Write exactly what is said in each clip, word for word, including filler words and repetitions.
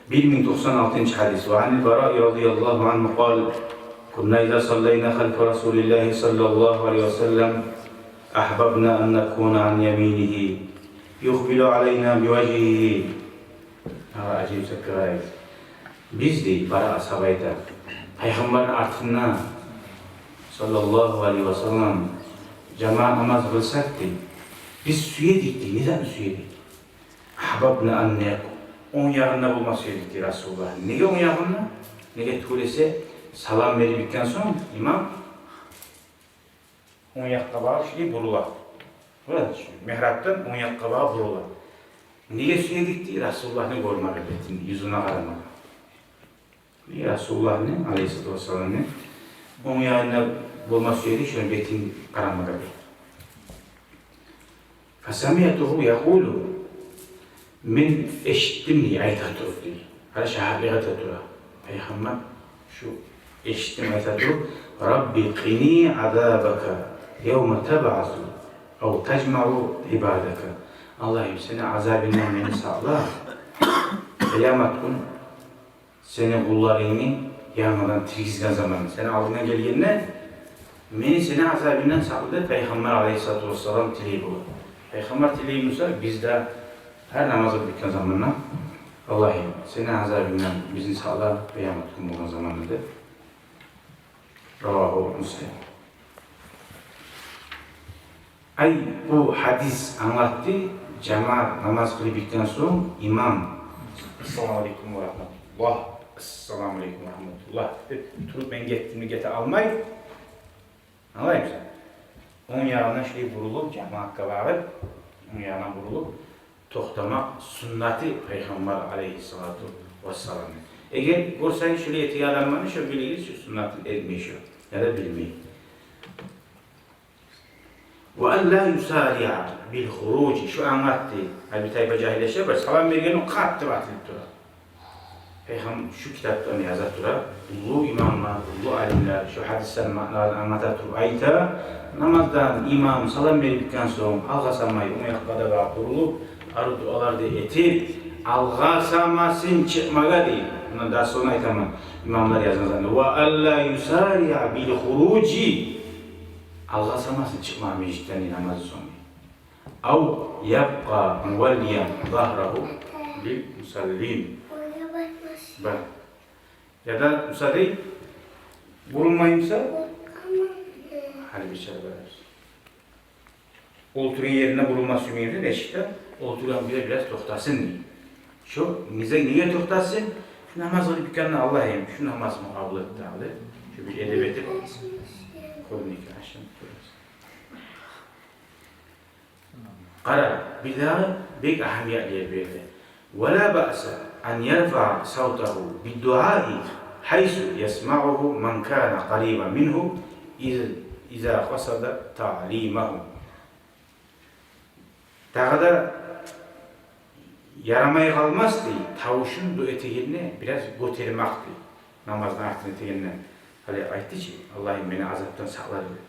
Бир минг токъсан алтынчы гьадис. وعن البراء رضي الله عنه قال: كنا إذا صلينا خلف رسول الله صلى الله عليه وسلم أحببنا أن نكون عن يمينه يقبل علينا بوجهه. Гьа, ажайып затгъа къарайыкъ. Биз, дей, Бара асгьаба айта, Пайхаммарны артында, саллаллагьу алайгьи ва саллам, жамаат намаз къылсакъ, дей, биз сюе эдик, дей, не затны сюе эдик? أحببنا أن نكون, онг ягъында болма сюе эдик, дей, Расулуллагьны. Неге онг ягъында? Неге тюгюл эсе, салам берип битген сонг, имам онг якъгъа багъып шулай бурула. Къарагъыз, шу мигьрабдан онг якъгъа багъып бурула. Неге сюе эдик, дей, Расулуллагьны гёрмеге, бетин, юзюне къарамагъа. Расулуллагьны, алайгьиссалату вассаламны, онг ягъында болма сюе эдик, шону бетин къарамагъа, дей. فسمعته يقول, мен эшитдим, дей, айта туруп, дей. Гьали шагьатлыкъ эте тура. Пайхаммар, шу эшитдим айта туруп: رب قني عذابك يوم تبعث أو تجمع عبادك. Аллагьым, сени азабынгдан мени сакъла. Къыямат гюн сени къулларынгны янгыдан тиргизген заманда, сени алдынга гелгенде, мени сени азабынгдан сакъла деп Пайхаммар алайгьиссалату вассалам тилей бола. Пайхаммар тилей буса, биз де гьар намаз къылып битген заманда: Аллагьым, сени азабынгдан бизин сакъла къыямат гюн болгъан заманда деп. رواه مسلم. Ай, бу гьадис англатды, жамаат намаз къылып битген сонг имам: «Ассаламу алейкум ва рагьматуллагь, ассаламу алейкум ва рагьматуллагь», — деп туруп, мен гетдим, гете алмай. Англаймысан? Онг ягъындан шулай бурулуп, жамаатгъа багъып, онг ягъындан бурулуп токътамакъ суннаты Пайхаммар алайгьиссалату вассаламны. Эгер гёрсегиз шулай этеген адамланы, шо билигиз, шо суннатын этмей шо, яда билмей. وأن لا يسارع بالخروج, шо англатды. Гьали бир тайпа жагьиллер бар, салам бергенде къат деп атылып тура. Пайхам-, шо китапдан яза тура. Уллу имамлар, уллу алимлер, шо гьадислени маъналарын англата туруп айта: намаздан имам салам берип битген сонг, алгъасамай, онг якъгъа да багъып бурулуп, арив дуалар да этип, алгъасамасын чыкъмагъа, дей. Муна да сонг айтаман, имамлар язгъан затны. وأن لا يسارع بالخروج. Алгъасамасын чыкъмагъа межитден, дей, намаздан сонг. أو يبقى موليا ظهره للمصلين. Бар. Яда буса, дей, бурулмай буса, гьали бир чара барабыз. Олтургъан ерине бурулма сюймей буса, эшикде олтургъан кюйде бираз токътасын, дей. Шо неге, неге токътасын? Шу намаз къылып битгенде, Аллагьым, шу намазымны къабул эт дагъы деп, шо бир эдеп этип, къолун эки ашын турасыз. Къара, бир дагъы бек агьамиятлы ер бу ерде. ولا بأس أن يرفع صوته بالدعاء حيث يسمعه من كان قريبا منه إذ-، إذا قصد تعليمه. Дагъы да ярамай къалмас, дей, тавушун дуа этегенде бираз гётермек, дей, намазны артын этегенде. Гьали айтды чы: «Аллагьым, мени азапдан сакъла», — деп.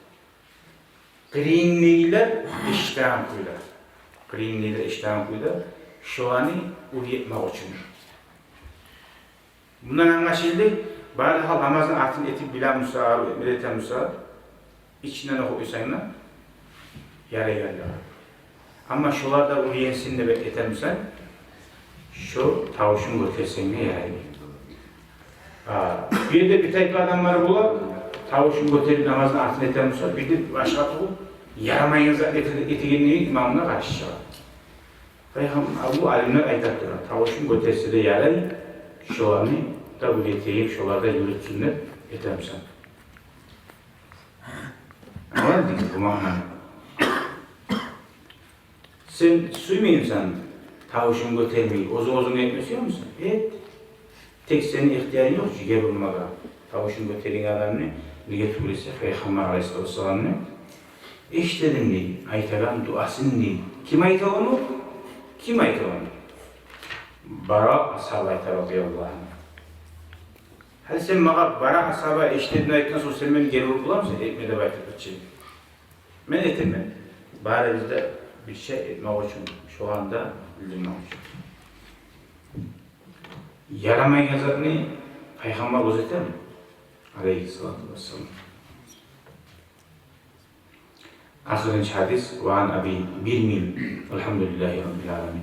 Къырыйындагъылар эшитеген кюйде. Къырыйындагъылар эшитеген кюйде, шоланы уьйретмек учун. Мундан англашылды, бары да халкъ намазны артын этип биле буса, арив этме эте буса, ичинден охуп къойсанг да ярай. Амма шолар да уьйренсин деп этме эте буса, шо тавушун гётерсенг де ярай. Гьа, бир де бир тайпа адамлар бола, тавушун гётерип намазны артын эте буса, бир де башгъа тюгюл, ярамайгъан зат эте-, этегенлиги имамына къаршы чыгъа. Пайхам-, бу алимлер айта тура, тавушун гётерсе де ярай, шоланы да уьйретейик, шолар да юрютсюн деп эте буса. Англандынг бу маънаны? Сен сюймеймисен тавушунг гётермей, оьзюнг-оьзюнг этме сюемисен? Эт. Тек сени ихтиярынг ёкъ жигер урмагъа тавушун гётерген адамны, неге тюгюл эсе Пайхаммар алайгьиссалату вассаламны эшитдим, дей, айтагъан дуасын, дей. Ким айта ону? Ким айта ону? Бара асгьаба айта, радияллагьу ангьу. Гьали сен магъа Бара асгьаба эшитдим айтгъан сонг, сен мени гери уруп боламысан, этме деп айтып, бирче? Мен этемен. Барыбыз да бирче этмек учун, шоланы да билдирмек учун. Ярамайгъан затны пайхаммар оьзю этеми? Алейгьиссалату вассалам. Ахырынчы гьадис, ва ан Аби, бир минг. Альгьамдулиллагьи раббил аламин.